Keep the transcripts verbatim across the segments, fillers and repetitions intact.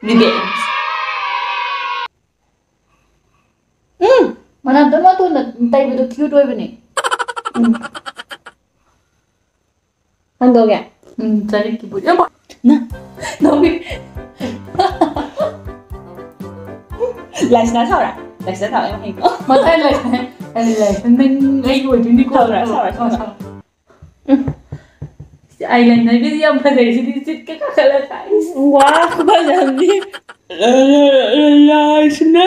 Revenge. ꯎꯝ, ꯃꯅꯝꯗꯣ ꯃꯇꯣꯟꯗ ꯇꯩꯕꯗꯣ cute ꯑꯣꯏꯕꯅꯦ꯫ ꯎꯝ꯫ ꯍꯟꯗꯣꯛꯑꯒꯦ꯫ ꯎꯝ, ꯆꯔꯤꯛꯀꯤ ꯕꯨꯠ꯫ ꯌꯥꯝ ꯅ-, ꯅꯧꯕꯤ꯫ ꯂꯥꯏꯁꯅꯥ ꯁꯥꯎꯔꯥ? ꯂꯥꯏꯁꯅꯥ ꯁꯥꯎꯔꯥ ꯌꯥꯝ ꯍꯩꯀꯣ꯫ ꯃꯊꯪ ꯂꯥꯏꯁꯅꯥ, ꯑꯩ ꯂꯥꯏꯁꯅꯥ ꯅꯪ ꯑꯩꯒꯤ ꯑꯣꯏꯗꯣꯏꯅꯤꯀꯣ꯫ ꯁꯥꯎꯔꯥ, ꯁꯥꯎꯔꯥ, ꯁꯥꯎꯔꯥ꯫ ꯎꯝ꯫ ꯑꯥꯏ ꯂꯥꯏꯅꯔꯒꯤꯗꯤ ꯌꯥꯝ ꯐꯖꯩ, ꯁꯤꯗꯤ ꯆꯤꯠꯀ ꯀꯥꯈꯠꯂ ꯊꯥꯏ꯫ ꯋꯥ, ꯈꯨꯐꯖ ꯑꯃꯅꯤ꯫ ꯂꯥꯏꯁꯅꯥ,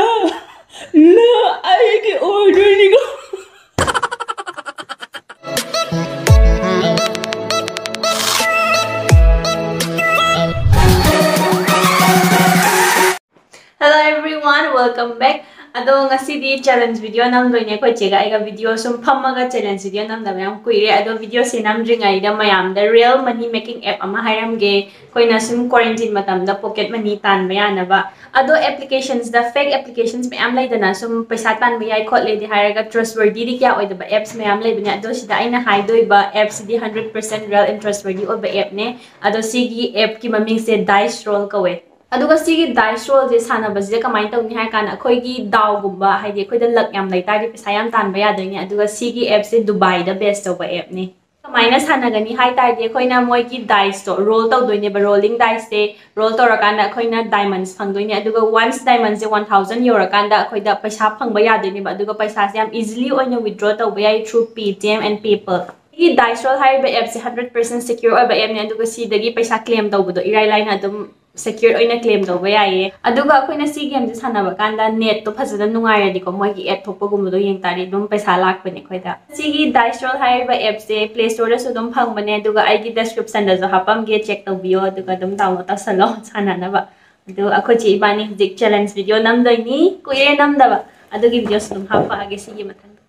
ꯅ ꯑꯩꯒꯤ ꯑꯣꯏꯗꯣꯏꯅꯤꯀꯣ꯫ Hello everyone, welcome back. ꯑꯗꯣ ꯉꯁꯤꯗꯤ challenge video ꯅꯝꯗꯣꯏꯅꯦ꯫ ꯑꯩꯈꯣꯏ ꯆꯦꯒ ꯑꯩꯒ video ꯁꯨꯝ ꯐꯝꯃꯒ challenge video ꯅꯝꯗꯕ ꯌꯥꯝ ꯀꯨꯏꯔꯦ꯫ ꯑꯗꯣ video ꯁꯦ ꯅꯝꯗ꯭ꯔꯤꯉꯩꯗ ꯃꯌꯥꯝꯗ real money making app ꯑꯃ ꯍꯥꯏꯔꯝꯒꯦ꯫ ꯑꯩꯈꯣꯏꯅ ꯁꯨꯝ quarantine ꯃꯇꯝꯗ pocket money ꯇꯥꯟꯕ ꯌꯥꯅꯕ꯫ ꯑꯗꯣ applications ꯗ fake applications ꯃꯌꯥꯝ ꯂꯩꯗꯅ, ꯁꯨꯝ ꯄꯩꯁꯥ ꯇꯥꯟꯕ ꯌꯥꯏ ꯈꯣꯠꯂꯦꯗꯤ ꯍꯥꯏꯔꯒ trustworthy ꯗꯤ ꯀꯌꯥ ꯑꯣꯏꯗꯕ apps ꯃꯌꯥꯝ ꯂꯩꯕꯅꯦ꯫ ꯑꯗꯣ ꯁꯤꯗ ꯑꯩꯅ ꯍꯥꯏꯗꯣꯏꯕ app CD hundred percent real and trustworthy ꯑꯣꯏꯕ app ꯅꯦ꯫ ꯑꯗꯣ ꯁꯤꯒꯤ app ꯀꯤ ꯃꯃꯤꯡꯁꯦ Dice Roll ꯀꯧꯋꯦ꯫ ꯑꯗꯨꯒ ꯁꯤꯒꯤ Dice Roll ꯁꯦ ꯁꯥꯟꯅꯕꯁꯤꯗ ꯀꯃꯥꯏꯅ ꯇꯧꯅꯤ ꯍꯥꯏ ꯀꯥꯟꯗ, ꯑꯩꯈꯣꯏꯒꯤ ꯗꯥꯎꯒꯨꯝꯕ, ꯍꯥꯏꯗꯤ ꯑꯩꯈꯣꯏꯗ luck ꯌꯥꯝ ꯂꯩ ꯇꯥꯔꯗꯤ ꯄꯩꯁꯥ ꯌꯥꯝ ꯇꯥꯟꯕ ꯌꯥꯗꯣꯏꯅꯦ꯫ ꯑꯗꯨꯒ ꯁꯤꯒꯤ app ꯁꯦ ꯗꯨꯕꯥꯏꯗ base ꯇꯧꯕ app ꯅꯦ꯫ ꯀꯃꯥꯏꯅ ꯁꯥꯟꯅꯒꯅꯤ ꯍꯥꯏ ꯇꯥꯔꯗꯤ, ꯑꯩꯈꯣꯏꯅ ꯃꯣꯏꯒꯤ dice ꯇꯣ roll ꯇꯧꯗꯣꯏꯅꯦꯕ꯫ Rolling dice ꯁꯦ roll ꯇꯧꯔꯀꯥꯟꯗ ꯑꯩꯈꯣꯏꯅ diamonds ꯐꯪꯗꯣꯏꯅꯦ꯫ ꯑꯗꯨꯒ once diamond ꯁꯦ one thousand ꯌꯧꯔꯀꯥꯟꯗ ꯑꯩꯈꯣꯏꯗ ꯄꯩꯁꯥ ꯐꯪꯕ ꯌꯥꯗꯣꯏꯅꯦꯕ꯫ ꯑꯗꯨꯒ ꯄꯩꯁꯥꯁꯦ ꯌꯥꯝ easily ꯑꯣꯏꯅ withdraw ꯇꯧꯕ ꯌꯥꯏ through Paytm and PayPal꯫ ꯁꯤꯒꯤ Dice Roll ꯍꯥꯏꯔꯤꯕ app ꯁꯦ hundred percent secure ꯑꯣꯏꯕ app ꯅꯦ, ꯑꯗꯨꯒ ꯁꯤꯗꯒꯤ ꯄꯩꯁꯥ claim ꯇꯧꯕꯗꯣ ꯏꯔꯥꯏ ꯂꯥꯏꯅ ꯑꯗꯨꯝ secure ꯑꯣꯏꯅ claim ꯇꯧꯕ ꯌꯥꯏꯌꯦ꯫ ꯑꯗꯨꯒ ꯑꯩꯈꯣꯏꯅ ꯁꯤ game ꯁꯦ ꯁꯥꯟꯅꯕ ꯀꯥꯟꯗ net ꯇꯣ ꯐꯖꯅ ꯅꯨꯡꯉꯥꯏꯔꯗꯤꯀꯣ, ꯃꯣꯏꯒꯤ ad ꯊꯣꯛꯄꯒꯨꯝꯕꯗꯣ ꯌꯦꯡ ꯇꯥꯔꯗꯤ ꯑꯗꯨꯝ ꯄꯩꯁꯥ ꯂꯥꯛꯄꯅꯦ ꯑꯩꯈꯣꯏꯗ꯫ ꯁꯤꯒꯤ Dice Roll ꯍꯥꯏꯔꯤꯕ app ꯁꯦ Play Store ꯗꯁꯨ ꯑꯗꯨꯝ ꯐꯪꯕꯅꯦ, ꯑꯗꯨꯒ ꯑꯩꯒꯤ description ꯗꯁꯨ ꯍꯥꯞꯄꯝꯒꯦ, check ꯇꯧꯕꯤꯌꯣ, ꯑꯗꯨꯒ ꯑꯗꯨꯝ download ꯇꯧꯁꯜꯂꯣ ꯁꯥꯟꯅꯅꯕ꯫ ꯑꯗꯣ ꯑꯩꯈꯣꯏ ꯆꯦ ꯏꯕꯥꯅꯤ ꯍꯧꯖꯤꯛ challenge video ꯅꯝꯗꯣꯏꯅꯤ, ꯀꯨꯏꯔꯦ ꯅꯝꯗꯕ, ꯑꯗꯨꯒꯤ video ꯁꯨ ꯑꯗꯨꯝ ꯍꯥꯞꯄꯛꯑꯒꯦ ꯁꯤꯒꯤ ꯃꯊꯪꯗ꯫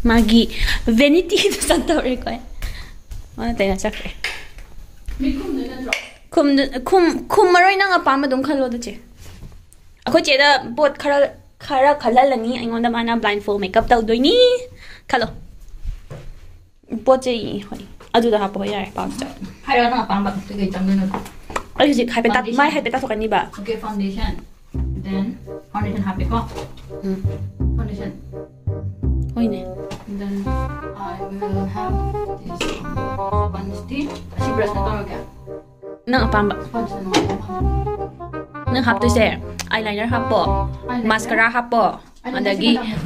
ꯃꯥꯒꯤ vanity ꯗꯨ ꯆꯠꯇꯧꯔꯦꯀꯣ꯫ ꯃꯥꯅ ꯇꯩꯅ ꯆꯠꯈ꯭ꯔꯦ꯫ ꯃꯤ ꯈꯨꯝꯗꯣꯏ ꯅꯠꯇ꯭ꯔꯣ? ꯈꯨꯝꯗ-, ꯈꯨꯝ-, ꯈꯨꯝꯃꯔꯣꯏ, ꯅꯪ ꯑꯄꯥꯝꯕ ꯑꯗꯨꯝ ꯈꯜꯂꯣ ꯑꯗꯨ ꯆꯦ꯫ ꯑꯩꯈꯣꯏ ꯆꯦꯗ ꯄꯣꯠ ꯈꯔ, ꯈꯔ ꯈꯜꯍꯜꯂꯅꯤ, ꯑꯩꯉꯣꯟꯗ ꯃꯥꯅ blindfold makeup ꯇꯧꯗꯣꯏꯅꯤ꯫ ꯈꯜꯂꯣ꯫ ꯄꯣꯠ ꯆꯩ, ꯍꯣꯏ꯫ ꯑꯗꯨꯗ ꯍꯥꯞꯄꯣ, ꯍꯣꯏ, ꯌꯥꯔꯦ, ꯄꯥꯝ ꯆꯥꯎ꯫ ꯍꯥꯏꯔꯣ ꯅꯪ ꯑꯄꯥꯝꯕ ꯀꯩꯀꯩ ꯆꯪꯗꯣꯏꯅꯣ? ꯑꯩ ꯍꯧꯖꯤꯛ ꯍꯥꯏꯐꯦꯠ ꯇꯥ- Foundation. ꯃꯥꯏ ꯍꯥꯏꯐꯦꯠ ꯇꯥꯊꯣꯛꯀꯅꯤꯕ꯫ Okay, foundation. Then foundation ꯍꯥꯞꯄꯦꯀꯣ꯫ ꯎꯝ꯫ Foundation. ꯍꯣꯏꯅꯦ꯫ Then I will have this one. Sponge T ꯑꯁꯤ brush ꯅ ꯇꯧꯔꯒꯦ꯫ ꯅꯪ ꯑꯄꯥꯝꯕ꯫ Sponge ꯅ ꯅꯨꯡꯉꯥꯏꯗꯧ ꯃꯥꯜꯂꯦ꯫ ꯅꯪ ꯍꯥꯞꯇꯣꯏꯁꯦ eyeliner ꯍꯥꯞꯄꯣ, eyeliner꯫ Mascara ꯍꯥꯞꯄꯣ, eyeliner ꯑꯗꯒꯤ ꯁꯤ ꯈꯛꯇꯪ꯫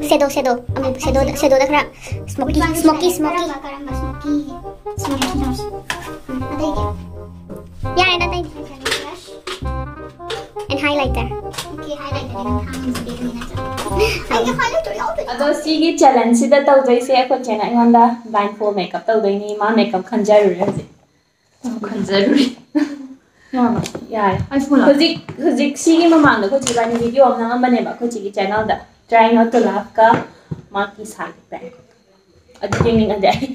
Shadow, shadow. ꯑꯃꯨꯛ shadow ꯗ, shadow ꯗ ꯈꯔ smoky, smoky, smoky. ꯀꯔꯝꯕ smoky? Smoky nose. ꯎꯝ, ꯑꯇꯩꯗꯤ? ꯌꯥꯔꯦꯗ, ꯑꯇꯩꯗꯤ꯫ And highlighter. Okay, highlighter ꯗꯤ ꯅꯪ ꯊꯥꯡ ꯑꯃ ꯄꯤꯕꯅꯤ ꯅꯠꯇ꯭ꯔꯥ? ꯑꯩꯒꯤ highlighter ꯌꯥꯎꯗꯦ꯫ ꯑꯗꯣ ꯁꯤꯒꯤ challenge ꯁꯤꯗ ꯇꯧꯗꯣꯏꯁꯦ ꯑꯩꯈꯣꯏ ꯆꯦꯅ ꯑꯩꯉꯣꯟꯗ blindfold makeup ꯇꯧꯗꯣꯏꯅꯤ꯫ ꯃꯥ makeup ꯈꯟꯖꯔꯨꯔꯦ ꯍꯧꯖꯤꯛ꯫ ꯈꯟꯖꯔꯨꯔꯤ꯫ ꯌꯥꯔꯦ꯫ ꯌꯥꯔꯦ꯫ ꯑꯩ ꯐꯣꯟ ꯂꯥꯛ- ꯍꯧꯖꯤꯛ, ꯍꯧꯖꯤꯛ ꯁꯤꯒꯤ ꯃꯃꯥꯡꯗ ꯑꯩꯈꯣꯏ ꯆꯦ ꯏꯕꯥꯅꯤ video ꯑꯃ ꯅꯝꯃꯝꯕꯅꯦꯕ ꯑꯩꯈꯣꯏ ꯆꯦꯒꯤ channel the, Try Not To Laugh ꯀ ꯃꯥꯒꯤ side effect꯫ ꯑꯗꯨ ꯌꯦꯡꯅꯤꯡꯉꯗꯤ ꯑꯩ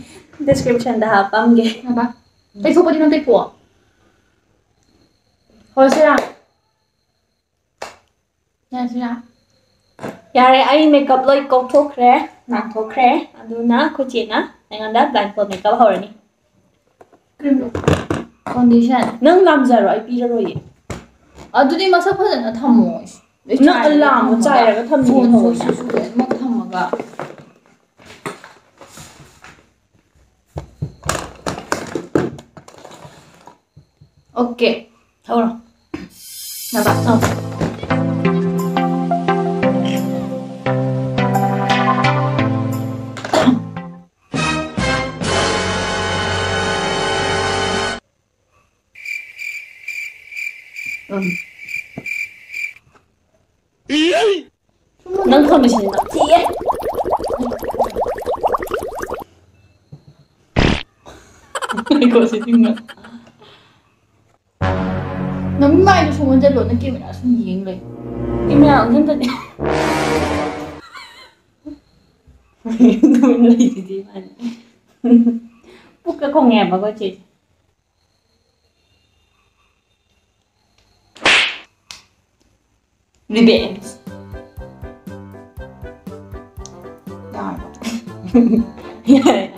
description ꯗ ꯍꯥꯞꯄꯝꯒꯦ꯫ ꯉꯥꯏꯈꯣ꯫ ꯇꯩꯊꯣꯛꯄꯗꯤ ꯅꯪ ꯇꯩꯊꯣꯛꯑꯣ꯫ ꯍꯣꯏ, ꯁꯤꯔꯥ? ꯌꯥꯁꯤꯔꯥ? ꯌꯥꯔꯦ, ꯑꯩ makeup ꯂꯣꯏ ꯀꯧꯊꯣꯛꯈ꯭ꯔꯦ, ꯅꯥꯟꯊꯣꯛꯈ꯭ꯔꯦ꯫ ꯑꯗꯨꯅ ꯑꯩꯈꯣꯏ ꯆꯦꯅ ꯑꯩꯉꯣꯟꯗ blindfold makeup ꯍꯧꯔꯅꯤ꯫ Cream foundation꯫ ꯅꯪ ꯂꯥꯝꯖꯔꯣ, ꯑꯩ ꯄꯤꯔꯔꯣꯏꯌꯦ꯫ ꯑꯗꯨꯗꯤ ꯃꯁꯛ ꯐꯖꯅ ꯊꯝꯃꯣ꯫ ꯅꯪ ꯆꯥꯏꯔꯒ ꯑꯂꯥꯝꯕ ꯊꯝꯃꯒ꯫ ꯆꯥꯏꯔꯒ ꯊꯝꯃꯤꯅꯦ ꯐꯣꯟꯁꯨ ꯊꯑꯣꯏꯅ꯫ ꯁꯤꯁꯨ ꯂꯣꯏꯅꯃꯛ ꯊꯝꯃꯒ꯫ Okay, ꯍꯧꯔꯣ꯫ ꯅꯕ꯫ ꯑꯧ꯫ ꯎꯝ꯫ ꯅꯪ ꯐꯣꯟ ꯃꯦꯁꯦꯖ ꯌꯥꯝ ꯊꯤꯌꯦ꯫ ꯉꯥꯏꯈꯣ, ꯁꯤ ꯆꯤꯡꯅ꯫ ꯅꯪ ꯃꯥꯏꯗꯣ ꯁꯨꯝ ꯑꯣꯟꯁꯤꯜꯂꯣ, ꯅꯪ camera ꯁꯨꯝ ꯌꯦꯡ ꯂꯩ꯫ Camera ꯑꯣꯟꯁꯤꯟꯗꯗꯤ꯫ ꯇꯨꯃꯤꯟ ꯂꯩꯁꯤꯗꯤ ꯃꯥꯅꯦ꯫ ꯄꯨꯛꯀ ꯈꯣꯡꯉꯦꯕ ꯑꯩꯈꯣꯏ ꯆꯦꯁꯦ꯫ Revenge. ꯌꯥꯔꯕꯣ? ꯌꯥꯔꯦ꯫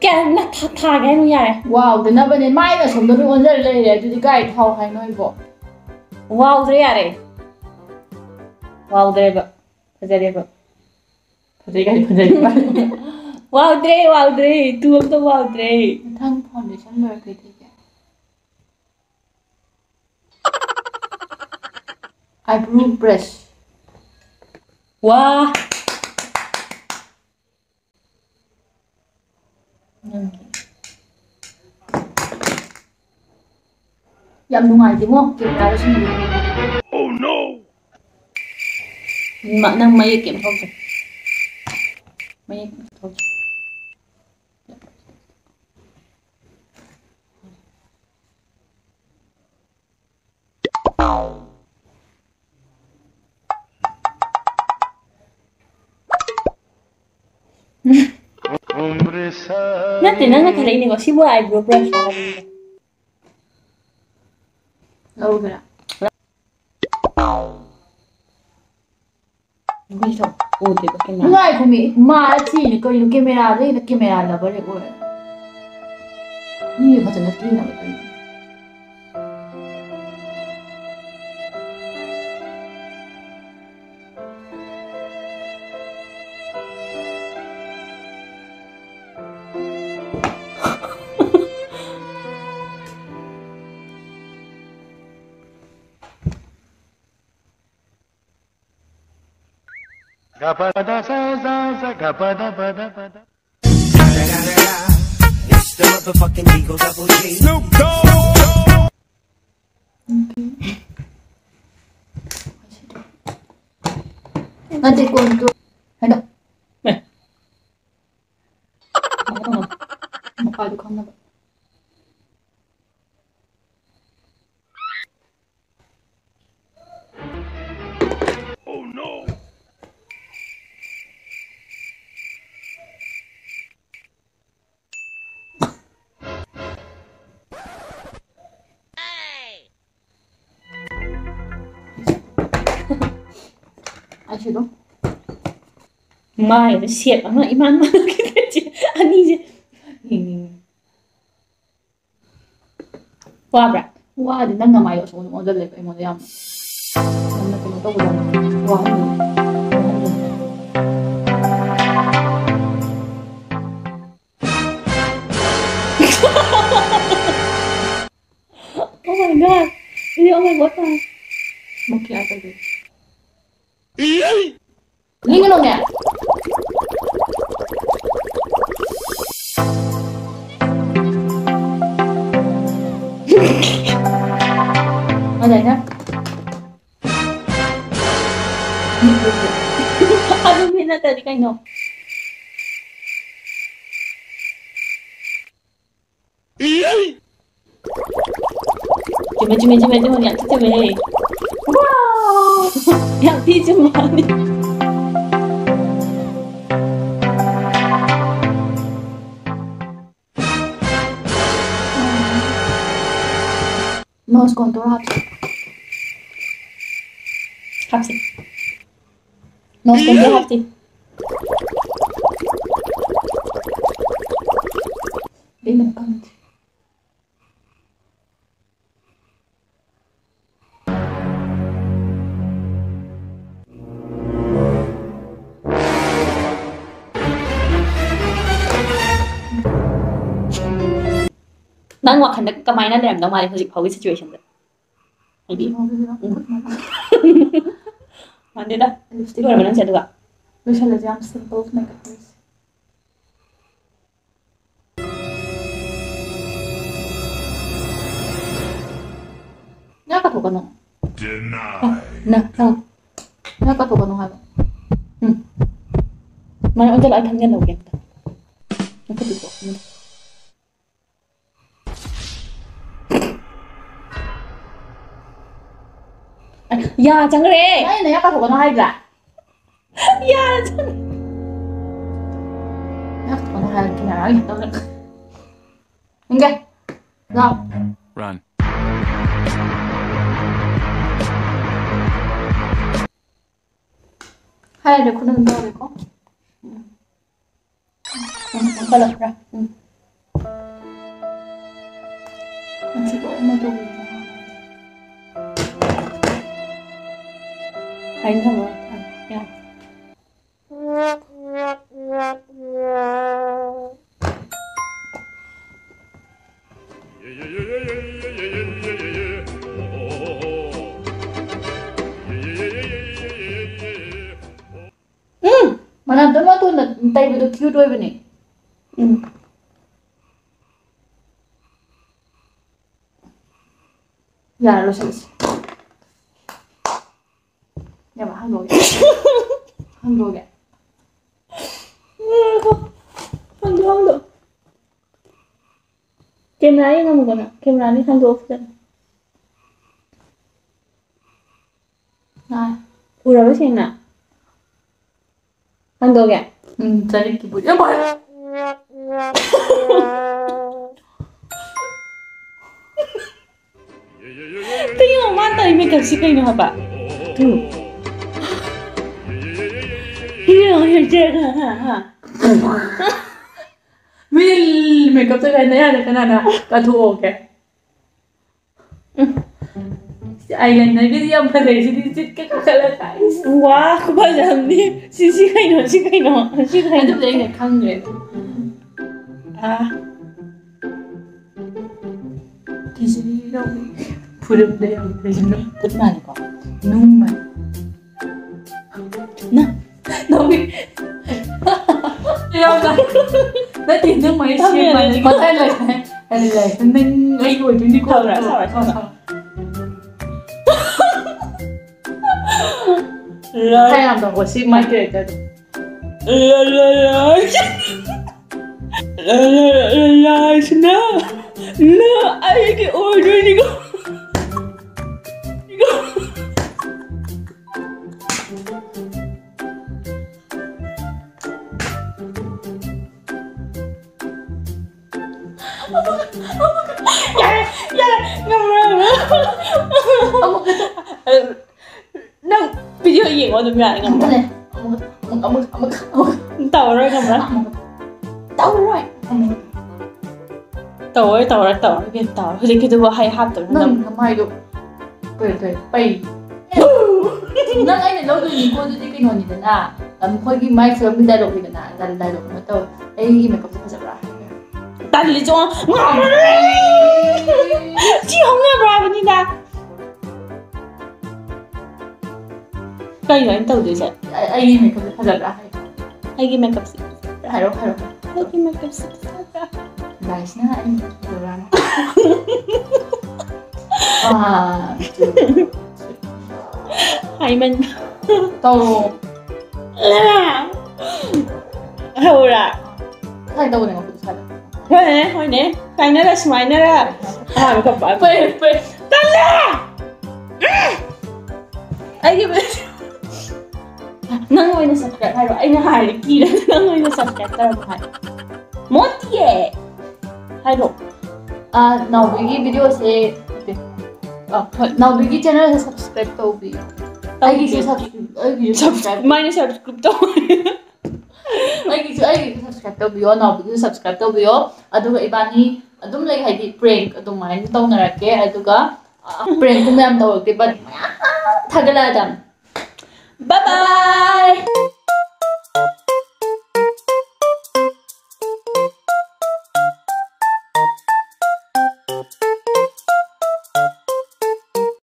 ꯀꯌꯥ ꯅ-, ꯊꯥ-, ꯊꯥꯒꯦ ꯍꯥꯏꯅꯣ? ꯌꯥꯔꯦ꯫ ꯋꯥꯎꯗꯅꯕꯅꯦ꯫ ꯃꯥꯏꯅ ꯁꯣꯝꯗ ꯂꯣꯏ ꯑꯣꯟꯖꯜ ꯂꯩꯔꯦ꯫ ꯑꯗꯨꯗꯤ ꯀꯥꯏ ꯊꯥꯎ ꯍꯥꯏꯅꯣ ꯑꯩꯕꯣ? ꯋꯥꯎꯗ꯭ꯔꯦ, ꯌꯥꯔꯦ꯫ ꯋꯥꯎꯗ꯭ꯔꯦꯕ꯫ ꯐꯖꯔꯦꯕ꯫ ꯐꯖꯩ ꯀꯥꯏ ꯐꯖꯩ ꯀꯥꯏ꯫ ꯋꯥꯎꯗ꯭ꯔꯦ, ꯋꯥꯎꯗ꯭ꯔꯦ꯫ ꯇꯨ ꯑꯝꯇ ꯋꯥꯎꯗ꯭ꯔꯦ꯫ ꯃꯊꯪ foundation ꯂꯣꯏꯔ ꯀꯩ ꯇꯩꯒꯦ? Eyebrow brush꯫ ꯋꯥ꯫ ꯅꯪꯒꯤ꯫ ꯌꯥꯝ ꯅꯨꯡꯉꯥꯏꯇꯦꯉꯣ, camera ꯗ ꯁꯨꯝ ꯌꯦꯡꯉꯒ꯫ Oh no! ꯃ-, ꯅꯪ ꯃꯌꯦꯛ ꯀꯩꯝ ꯊꯣꯛꯇ꯭ꯔꯦ꯫ ꯃꯌꯦꯛ ꯀꯩꯝ ꯊꯣꯛꯇ꯭ꯔꯦ꯫ ꯅꯠꯇꯦ, ꯅꯪꯅ ꯈꯜꯂꯛꯏꯅꯦꯀꯣ꯫ ꯁꯤꯕꯨ eyebrow brush ꯂꯣ ꯍꯥꯏꯕꯅꯤꯗ꯫ ꯂꯧꯒꯦꯔꯥ? ꯃꯤꯁꯨ ꯎꯗꯦꯕ camera꯫ ꯉꯥꯏꯈꯣꯃꯤ, ꯃꯥ ꯊꯤꯅꯤ ꯀꯩꯅꯣ? Camera ꯗꯩꯅ camera lover ꯍꯦꯛ ꯑꯣꯏꯔꯦ꯫ ꯃꯤꯒ ꯐꯖꯅ ꯀꯦꯅꯕ ꯀꯩꯅꯣ? It's the motherfucking Eagle Double G. Snoop Dogg. ꯅꯠꯇꯦ, ꯀꯣꯟ ꯇꯨ-, ꯍꯥꯏꯗꯣ꯫ ꯑꯦ꯫ ꯃꯈꯥꯗꯣ ꯈꯪꯅꯕ꯫ Oh no! Eyeshadow. ꯃꯥꯏꯗ ꯁꯦꯞ ꯑꯃ ꯏꯃꯥꯟ ꯃꯥꯟꯅꯈꯤꯗ꯭ꯔꯦ꯫ ꯑꯅꯤꯁꯦ ꯌꯦꯡꯅꯤꯡꯉꯤ꯫ ꯋꯥꯕ꯭ꯔꯥ? ꯋꯥꯗꯤ ꯅꯪ ꯅꯃꯥꯏꯗꯣ ꯑꯁꯣꯝꯗ ꯑꯣꯟꯁꯤꯜꯂꯦꯕ ꯑꯩꯉꯣꯟꯗ ꯌꯥꯝꯅ꯫ ꯌꯥꯝꯅ ꯀꯩꯅꯣ ꯇꯧꯕꯗꯣ꯫ ꯋꯥꯍꯟꯕꯗꯣ꯫ Oh my God. Hindi ako mag-bota. Okay, ate. Hindi nyo lang yan. Ano na? Ano na tadi kayo? Cuma, cuma, cuma, cuma, yang tu cuma. Wow! Yang tu cuma ni. Mouse control hapsi. Hapsi. Mouse control hapsi. Hindi na count. ꯅꯪ ꯋꯥꯈꯜꯗ ꯀꯃꯥꯏꯅ ꯂꯩꯔꯝꯗꯧ ꯃꯥꯜꯂꯤ ꯍꯧꯖꯤꯛ ꯐꯥꯎꯒꯤ ꯁꯤꯆꯨꯋꯦꯁꯟꯗ? ꯍꯥꯏꯗꯤ, ꯎꯝ꯫ ꯃꯥꯟꯗꯦꯗ꯫ Lipstick ꯂꯣꯏꯔꯕ ꯅꯪꯁꯦ ꯑꯗꯨꯒ? ꯂꯣꯏꯁꯜꯂꯁꯦ, ꯌꯥꯝ ꯁꯤꯝꯄꯜ ꯃꯦꯀꯞ ꯇꯧꯁꯦ꯫ ꯅꯪ ꯀꯥꯊꯣꯛꯀꯅꯣ꯫ ꯅꯪ, ꯅꯪ꯫ ꯅꯪ ꯀꯥꯊꯣꯛꯀꯅꯣ ꯍꯥꯏꯕ꯫ ꯎꯝ꯫ ꯃꯥꯏ ꯑꯣꯟꯁꯤꯜꯂꯣ, ꯑꯩ ꯊꯝꯖꯤꯜꯍꯧꯒꯦ ꯑꯝꯇ꯫ ꯅꯪ ꯈꯨꯠꯇꯨ ꯊꯣꯛ-, ꯎꯝ꯫ ꯌꯥ ꯆꯪꯈ꯭ꯔꯦ꯫ ꯑꯩꯅ ꯌꯥ ꯀꯥꯊꯣꯛꯀꯅꯣ ꯍꯥꯏꯗ꯭ꯔꯥ? ꯌꯥ ꯆꯪ-, ꯌꯥ ꯀꯥꯊꯣꯛꯀꯅꯣ ꯍꯥꯏꯔꯗꯤ ꯌꯥꯔꯣꯏ꯫ ꯏꯪꯒꯦ꯫ ꯂꯥꯎ꯫ Run. ꯍꯥꯏꯔꯗꯤ ꯈꯨꯠꯅ ꯑꯗꯨꯝ ꯇꯧꯔꯦꯀꯣ꯫ ꯎꯝ, ꯀꯜꯂꯛꯄ꯭ꯔꯥ? ꯎꯝ꯫ ꯃꯁꯤ ꯂꯣꯏꯅ ꯇꯧꯕꯤꯕ꯫ ꯑꯩꯅ ꯊꯝꯃꯣ꯫ ꯌꯥꯔꯦ꯫ ꯎꯝ! ꯃꯅꯝꯗꯣ ꯃꯇꯣꯟꯗ ꯇꯩꯕꯗꯣ cute ꯑꯣꯏꯕꯅꯦ꯫ ꯎꯝ꯫ ꯌꯥꯔꯦ, ꯂꯣꯏꯁꯤꯜꯂꯁꯤ꯫ ꯌꯥꯝ ꯍꯟꯗꯣꯛꯑꯒꯦ꯫ ꯍꯟꯗꯣꯛꯑꯒꯦ꯫ ꯉꯥꯏꯈꯣ꯫ ꯍꯟꯗꯣꯛ, ꯍꯟꯗꯣꯛ꯫ Camera ꯌꯦꯡꯉꯝꯃꯨꯀꯣ ꯅꯪ꯫ Camera ꯗꯤ ꯍꯟꯗꯣꯛꯑꯣ ꯐꯖꯅ꯫ ꯉꯥꯏ꯫ ꯎꯔꯕ ꯁꯦꯡꯅ? ꯍꯟꯗꯣꯛꯑꯒꯦ꯫ ꯎꯝ, ꯆꯔꯤꯛꯀꯤꯕꯨ꯫ ꯌꯥꯝ ꯐꯔꯦ꯫ ꯀꯩꯅꯣ ꯃꯥ ꯇꯧꯔꯤ makeupꯁꯤ ꯀꯩꯅꯣ ꯍꯥꯏꯕ? ꯇꯨ꯫ ꯃꯤ makeup ꯇꯧꯔꯤ ꯍꯥꯏꯅ ꯌꯥꯔꯦ, ꯀꯅꯥꯅ ꯀꯠꯊꯣꯛꯑꯣꯒꯦ? ꯎꯝ꯫ ꯑꯥꯏ ꯂꯥꯏꯅꯔꯒꯤꯗꯤ ꯌꯥꯝ ꯐꯖꯩ, ꯁꯤꯗꯤ ꯆꯤꯠꯀ ꯀꯛꯊꯠꯂꯒ, ꯏꯁ꯫ ꯋꯥ, ꯈꯨꯐꯖ ꯑꯃꯅꯤ꯫ ꯁꯤ, ꯁꯤ ꯀꯩꯅꯣ, ꯁꯤ ꯀꯩꯅꯣ, ꯁꯤ ꯀꯩꯅꯣ? ꯑꯗꯨꯕꯨꯗꯤ ꯑꯩꯅ ꯈꯪꯗ꯭ꯔꯦ꯫ ꯑꯥ꯫ ꯐꯨꯔꯨꯞꯇ ꯌꯥꯎꯕ ꯀꯩꯅꯣ? ꯈꯨꯠ ꯃꯥꯜꯂꯦꯀꯣ? ꯅꯨꯡ ꯃꯥꯜꯂꯦ꯫ ꯅꯪ, ꯅꯪ ꯌꯥꯎꯗ꯫ ꯅꯠꯇꯦ, ꯅꯪ ꯃꯥꯏ ꯊꯝꯃꯦ ꯁꯦꯝꯕ ꯑꯗꯨꯗꯤ꯫ ꯃꯇꯥꯏ ꯂꯩ-, ꯂꯩ-, ꯂꯩ-, ꯅꯪ ꯑꯩꯒꯤ ꯑꯣꯏꯗꯣꯏꯅꯤꯀꯣ꯫ ꯊꯝꯃꯦ, ꯊꯝꯃꯦ, ꯊꯝꯃꯦ꯫ ꯈꯔ ꯌꯥꯝ ꯇꯧꯀꯣ, ꯁꯤ ꯃꯥꯏ characterꯗꯣ꯫ ꯂ, ꯂ, ꯂ꯫ ꯂ, ꯂ, ꯂ, ꯂ, ꯂꯥꯏꯁꯤꯅ꯫ ꯂ, ꯑꯩꯒꯤ ꯑꯣꯏꯗꯣꯏꯅꯤꯀꯣ꯫ ꯌꯥꯔꯦ, ꯌꯥꯔꯦ, ꯉꯝꯃꯔꯣꯏ, ꯉꯝꯃꯔꯣꯏ꯫ ꯑꯃꯨꯛꯀ ꯇꯧ-, ꯅꯪ video ꯌꯦꯡꯉꯣ ꯑꯗꯨꯝ ꯌꯥꯔꯦ, ꯉꯝꯃꯔꯣꯏ꯫ ꯑꯃꯨꯛꯀ, ꯑꯃꯨꯛꯀ, ꯑꯃꯨꯛꯀ, ꯑꯃꯨꯛꯀ, ꯑꯃꯨꯛꯀ꯫ ꯇꯧꯔꯔꯣꯏ, ꯉꯝꯃꯔꯣꯏ꯫ ꯑꯃꯨꯛꯀ꯫ ꯇꯧꯔꯣꯏ꯫ ꯇꯧꯔꯣꯏ, ꯇꯧꯔꯣꯏ, ꯇꯧꯔꯣꯏ, ꯏꯕꯦꯝ, ꯇꯧꯔꯣꯏ꯫ ꯍꯧꯖꯤꯛꯀꯤꯗꯨꯕꯨ ꯍꯩ ꯍꯥꯞꯇꯕꯅ ꯅꯪ ꯅꯝ- ꯅꯃꯥꯏꯗꯣ ꯀꯩ ꯀꯩ ꯄꯩ꯫ ꯅꯪ ꯑꯩꯅ ꯂꯧꯗꯣꯏꯅꯤꯀꯣ ꯑꯗꯨꯗꯤ ꯀꯩꯅꯣꯅꯤꯗꯅ, ꯑꯩꯈꯣꯏꯒꯤ ꯃꯥꯏ ꯐꯤꯂꯝꯒꯤ ꯗꯥꯏꯂꯣꯛꯅꯤꯗꯅ, ꯗꯥꯏꯂꯣꯛ ꯑꯃ ꯇꯧ꯫ ꯑꯩꯒꯤ ꯃꯦꯀꯞꯁꯦ ꯐꯖꯕ꯭ꯔꯥ? ꯇꯜꯂꯤ ꯆꯣ꯫ ꯁꯤ ꯍꯧꯅꯕ꯭ꯔꯥ ꯍꯥꯏꯕꯅꯤꯗ꯫ ꯀꯩꯅꯣ ꯑꯩꯅ ꯇꯧꯗꯣꯏꯁꯦ? ꯑꯩꯒꯤ ꯃꯦꯀꯞꯁꯦ ꯐꯖꯕ꯭ꯔꯥ ꯍꯥꯏ꯫ ꯑꯩꯒꯤ ꯃꯦꯀꯞꯁꯦ꯫ ꯍꯥꯏꯔꯣ, ꯍꯥꯏꯔꯣ꯫ ꯑꯩꯒꯤ ꯃꯦꯀꯞꯁꯦ ꯐꯖꯕ꯭ꯔꯥ? ꯒꯥꯏꯁꯅ ꯑꯩ ꯃꯦꯀꯞꯁꯦ ꯐꯖꯕ꯭ꯔꯥꯅ꯫ ꯑꯥ, ꯍꯥꯏꯃꯟ꯫ ꯇꯧꯔꯣ꯫ ꯍꯧꯔꯥ? ꯉꯁꯥꯏ ꯇꯧꯕꯅꯦ ꯃꯈꯨꯠ ꯁꯥꯗ꯫ ꯍꯣꯏꯅꯦ, ꯍꯣꯏꯅꯦ꯫ ꯀꯥꯏꯅꯔ ꯁꯨꯃꯥꯏꯅꯔ꯫ ꯑꯍꯥꯟꯕ ꯈꯛ ꯄꯥꯏ-, ꯄꯩ, ꯄꯩ꯫ ꯇꯜꯂꯦ! ꯑꯩꯒꯤ ꯅꯪ ꯑꯣꯏꯅ subscribe ꯍꯥꯏꯔꯣ꯫ ꯑꯩꯅ ꯍꯥꯏꯔꯦ ꯀꯤꯔꯦ꯫ ꯅꯪ ꯑꯣꯏꯅ subscribe ꯇꯧꯔꯝꯃꯣ ꯍꯥꯏ꯫ ꯃꯣꯠꯇꯤꯌꯦ꯫ ꯍꯥꯏꯔꯣ꯫ ꯑꯥ, ꯅꯥꯎꯕꯤꯒꯤ videoꯁꯦ ꯅꯠꯇꯦ꯫ ꯑꯥ, ꯍꯣꯏ, ꯅꯥꯎꯕꯤꯒꯤ channelꯁꯦ subscribe ꯇꯧꯕꯤꯌꯨ꯫ ꯑꯩꯒꯤꯁꯨ ꯇꯧꯕꯤꯌꯨ꯫ Subscribe, ꯑꯩꯒꯤꯁꯨ subscribe subscribe꯫ ꯃꯥꯏꯅ subscribe ꯇꯧ꯫ ꯑꯩꯒꯤꯁꯨ, ꯑꯩꯒꯤꯁꯨ subscribe ꯇꯧꯕꯤꯌꯣ, ꯅꯥꯎꯕꯤꯒꯤꯁꯨ subscribe ꯇꯧꯕꯤꯌꯣ꯫ ꯑꯗꯨꯒ ꯏꯕꯥꯅꯤ ꯑꯗꯨꯝ ꯂꯩ, ꯍꯥꯏꯗꯤ prank ꯑꯗꯨꯃꯥꯏꯅ ꯇꯧꯅꯔꯛꯀꯦ꯫ ꯑꯗꯨꯒ, ꯑ, prankꯀꯨꯝꯕ ꯌꯥꯝ ꯇꯧꯔꯛꯀꯦ, but ꯃꯌꯥꯝ ꯊꯥꯒꯠꯂꯛꯑꯗꯝ꯫ Bye bye!